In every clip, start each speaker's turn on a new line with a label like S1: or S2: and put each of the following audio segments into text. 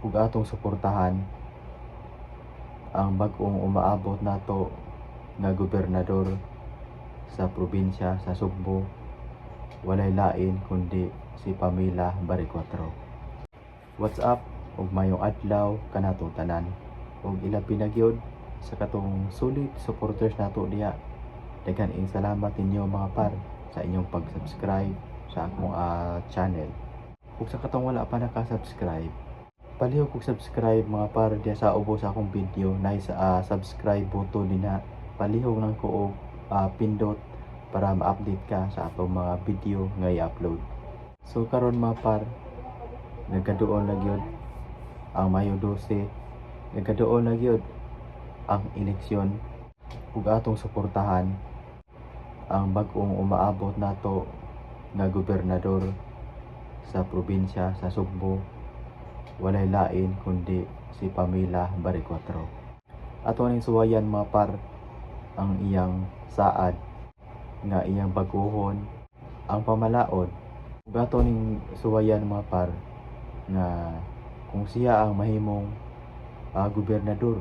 S1: Ug atong suportahan ang bag-ong umaabot nato nga gobernador sa probinsya sa Sugbo, walay lain kundi si Pamela Baricuatro. What's up ug maayong adlaw kanatong tanan ug ilabi na gyud sa katong solid supporters nato diha. Daghan ing salamat ninyo, mga par, sa inyong pag-subscribe sa akong channel. Ug sa katong wala pa naka-subscribe, palihog og subscribe, mga par. Diya sa ubos sa akong video na sa subscribe button dinha, palihog lang ko og pindot para ma-update ka sa atong mga video nga i-upload. So karon, mga par, nagkaduol na gyud ang Mayo 12, nagkaduol na gyud ang eleksyon ug atong suportahan ang bag-ong umaabot nato nga gobernador sa probinsya sa Sugbo, walay lain kundi si Pamela Baricuatro. Ato ning suwayan, mga par, ang iyang saad nga iyang baguhon ang pamalaod ug ato ning suwayan, mga par, nga kung siya ang mahimong gobernador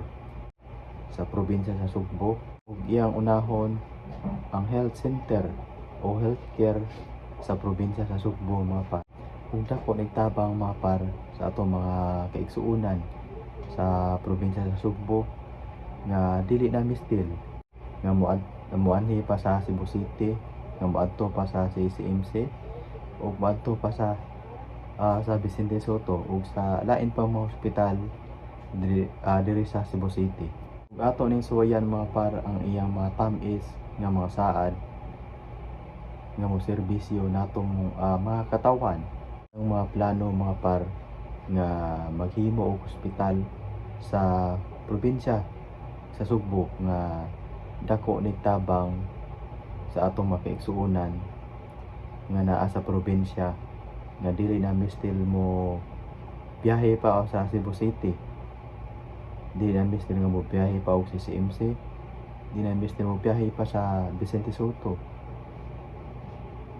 S1: sa probinsya sa Sugbo ug iyang unahon ang health center o healthcare sa probinsya sa Sugbo, mga par, kung dako nagtabang, mga par, sa atong mga kaigsuonan sa probinsya sa Sugbo nga dili na mistil nga muanhi pa sa Cebu City, nga moadto pa sa CCMC ug moadto pa sa Vicente Sotto ug sa lain pa mga ospital diri sa Cebu City. Ug ato ning suwayan, mga par, ang iyang mga tam-is nga mga saad nga mo serbisyo natong mga katawhan. Ang mga plano, mga par, nga maghimo og ospital sa probinsya sa Sugbo nga dako ni tabang sa atong mga kaigsuonan nga naa sa probinsya nga dili na mistil mo biyahe pa sa Cebu City, dili na mistil nga mo biyahe pa og CCMC, di na mistil mo biyahe pa sa Vicente Sotto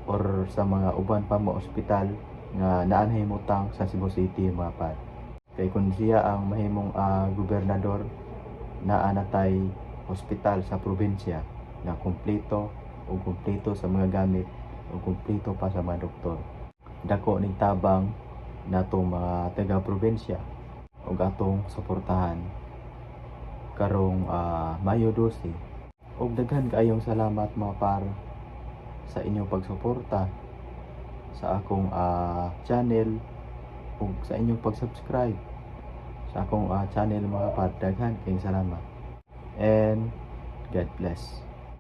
S1: or sa mga uban pa mo ospital nga naa nahimutang sa Cebu City, mga par. Kay kung siya ang mahimong gobernador, naa na tay hospital sa probinsya nga kumpleto o kumpleto sa mga gamit o kumpleto pa sa mga doktor. Dako ning tabang natong mga taga-probinsya ug atong suportahan karong Mayo 12. Ug daghan kaayong salamat, mga par, sa inyong pagsuporta sa akong channel ug sa inyong pag-subscribe sa akong channel, mga par. Daghan kayong salamat and God bless.